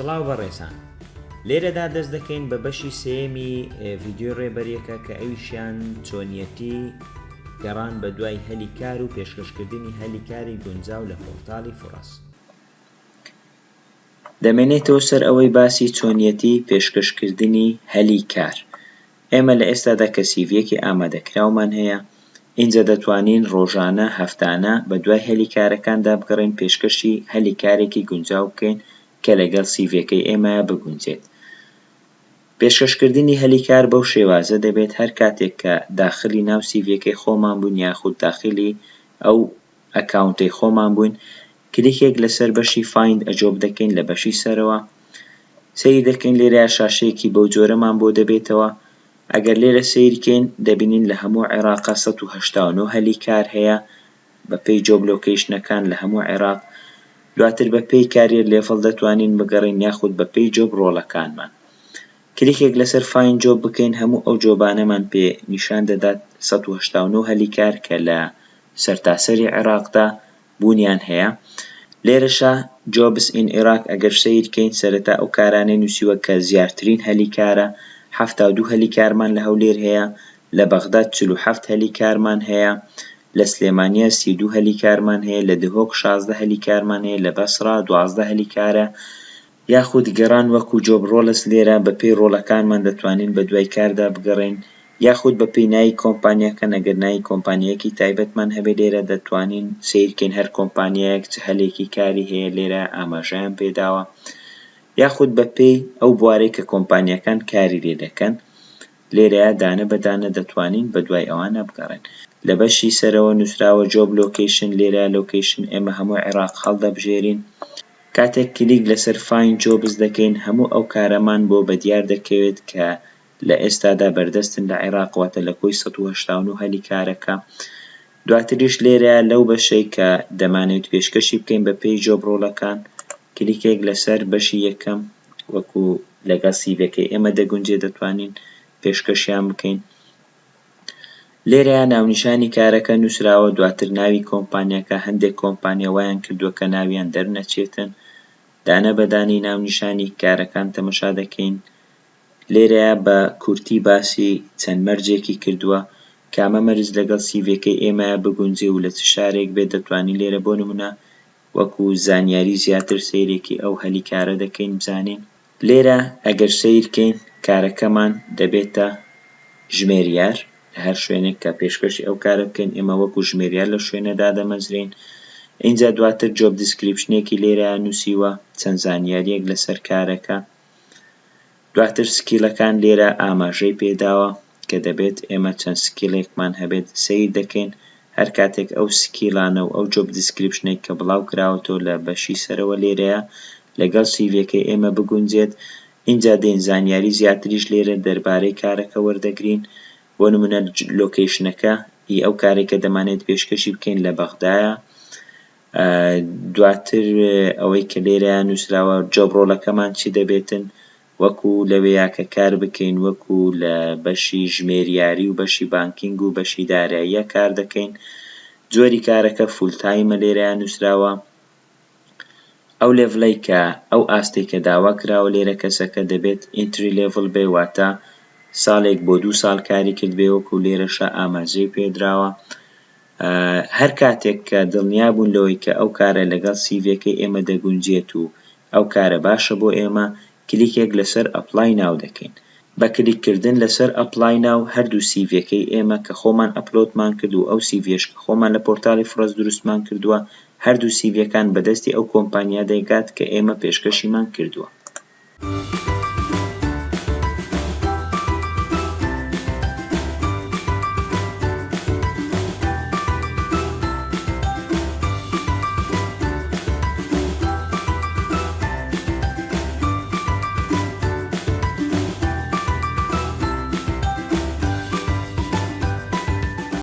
سڵاو بەڕێزان لێرەدا دەست دەکەین بە بەشی سێیەمی ڤیدیۆی ڕێبەریەکە کە ئەویشیان چۆنیەتی گەڕان بە دوای هەلی کار و پێشکەشکردنی هەلی کاری گونجاو لە پۆرتاڵی فڕەس. دەمێنێتەوە سەر ئەوەی باسی چۆنیەتی پێشکەشکردنی هەلی کار ئێمە لە ئێستادا کە سیڤیەکی ئامادەکراومان هەیە ئینجا دەتوانین ڕۆژانە، هەفتانە بە دوای هەلی کارەکاندا بگەڕێین پێشکەشی هەلی کارێکی گونجاو بکەین کە لەگەڵ سیڤیەکەی ئێمەیا بگونجێت. پێشکەشکردنی هەلی کار بەو شێوازە دەبێت هەر کاتێک کە داخلی ناو سیڤیەکەی خۆمان بووین یاخود داخلی ئەو ئەکاونتەی خۆمان بووین کلیکێک لەسەر بەشی Find a Job دەکەین لە بەشی سەرەوە سەیر دەکەین لێرە شاشەیەکی بەو جۆرەمان بۆ دەبێتەوە ئەگەر لێرە سەیر کەین دەبینین لە هەموو عێراقا 189 هەلی کار هەیە بە پێی job location ەکان لە هەموو عێراق دواتر بە پێی career level دەتوانین بگەڕێین یاخود بە پێی job role ەکانمان کلیکێک لەسەر Find Job بکەین هەموو ئەو job انەمان پێ نیشان دەدات 189 هەلی کار کە لە سەرتاسەری عێراقدا بوونیان هەیە. لێرەشا Jobs in Iraq ئەگەر سەیر کەین سەرەتا ئەو کارانەی نووسیوە کە زیارترین هەلی کارە، 72 هەلی کارمان لە هەولێر هەیە، لە بەغداد 47 هەلی کارمان هەیە، لە سلێمانیە 32 هەلی کارمان هەیە، لە دهۆک 16 هەلی کارمان هەیە، لە بەسڕا 12 هەلی کارە، یاخود گەڕان وەکو job roles لێرە بەپێی role ەکانمان دەتوانین بەدوای کاردا بگەڕێین یاخود بەپێی ناوی کۆمپانیاکان ئەگەر ناوی کۆمپانیایەکی تایبەتمان هەبێت لێرە دەتوانین سەیرکەین هەر کۆمپانیایەک چ هەلێکی کاری هەیە لێرە ئاماژەیان پێداوە یاخود بەپێی ئەو بوارەی کە کۆمپانیاکان کاری لێ دەکەن لێرەیا دانە بە دانە دەتوانین بەدوای ئەوانە بگەڕێن. لە بەشی سەرەوە نوسراوە Job Location لێرە location ئێمە هەموو عێراق هەڵدەبژێرین. کاتێک کلیک لەسەر Find Jobs دەکەین هەموو ئەو کارەمان بۆ بەدیار دەکەوێت کە لە ئێستادا بەردەستن لە عێراق واتە لە کۆی 189 هەلی کارەکە. دواتریش لێرە لەو بەشەی کە دەمانەوێت پێشکەشی بکەین بە پێی job role ەکان کلیکێک لەسەر بەشی یەکەم وەکو لەگەڵ سیڤەکەی ئێمە دەگونجێ دەتوانین پێشکەشیان بکەین. لێرەیا ناونیشانی کارەکە نووسراوە دواتر ناوی کۆمپانیاکە هەندێک کۆمپانیا وایان کردووە کە ناویان دەرنەچێتن دانە بە دانەی ناونیشانی کارەکان تەمەشا دەکەین لێرەیا بە کورتی باسی چەند مەرجێکی کردووە کامە مەرج لەگەڵ سیڤەکەی ئێمەیا بگونجێ و لە چ شارێک بێت دەتوانین لێرە بۆ نمونە وەکو زانیاری زیاتر سەیرێکی ئەو هەلی کارە دەکەین بزانین لێرە ئەگەر سەیر کەین کارەکەمان دەبێتە ژمێریار لە هەر شوێنێک کە پێشکەشی ئەو کارە بکەین ئێمە وەکو ژمێریار لەو شوێنە دادەمەزرێین ئینجا دواتر job description ێکی لێرە نووسیوە چەند زانیاریەک لەسەر کارەکە دواتر skill ەکان لێرە ئاماژەی پێداوە کە دەبێت ئێمە چەند skill ێکمان هەبێت سەیر دەکەین هەر کاتێک ئەو skill انە و ئەو job description ەی کە بڵاو کراوەتەوە لە بەشی سەرەوە لێرەیە لەگەڵ سیڤیەکەی ئێمە بگونجێت ئینجا دێین زانیاری زیاتریش لێرە دەربارەی کارەکە وەردەگرین بۆ نمونە location ەکە ئی ئەو کارەی کە دەمانەوێت پێشکەشی بکەین لە بەغدایە دواتر ئەوەی کە لێرەیا نووسراوە job role ەکەمان چی دەبێتن وەکو لەوێیا کە کار بکەین وەکو لە بەشی ژمێریاری و بەشی banking و بەشی داراییە کار دەکەین جۆری کارەکە full time ە لێرەیا نووسراوە ئەو level ەی کە ئەو ئاستەی کە داوا کراوە لێرە کەسەکە دەبێت entry level بێ واتە ساڵێک بۆ دوو ساڵ کاری کردبێ وەکو لێرەشا ئاماژەی پێدراوە هەر کاتێک کە دڵنیا بوون لەوەی کە ئەو کارە لەگەڵ سیڤیەکەی ئێمە دەگونجێت و ئەو کارە باشە بۆ ئێمە، کلیکێک لەسەر Apply Now دەکەین. بە کلیک کردن لەسەر Apply Now هەردوو سیڤیەکەی ئێمە کە خۆمان upload مان کرد و ئەو سیڤیەش کە خۆمان لە پۆرتاڵی فڕەس دروستمان کردووە، هەردوو سیڤیەکان بەدەستی ئەو کۆمپانیا دەگات کە ئێمە پێشکەشیمان کردووە.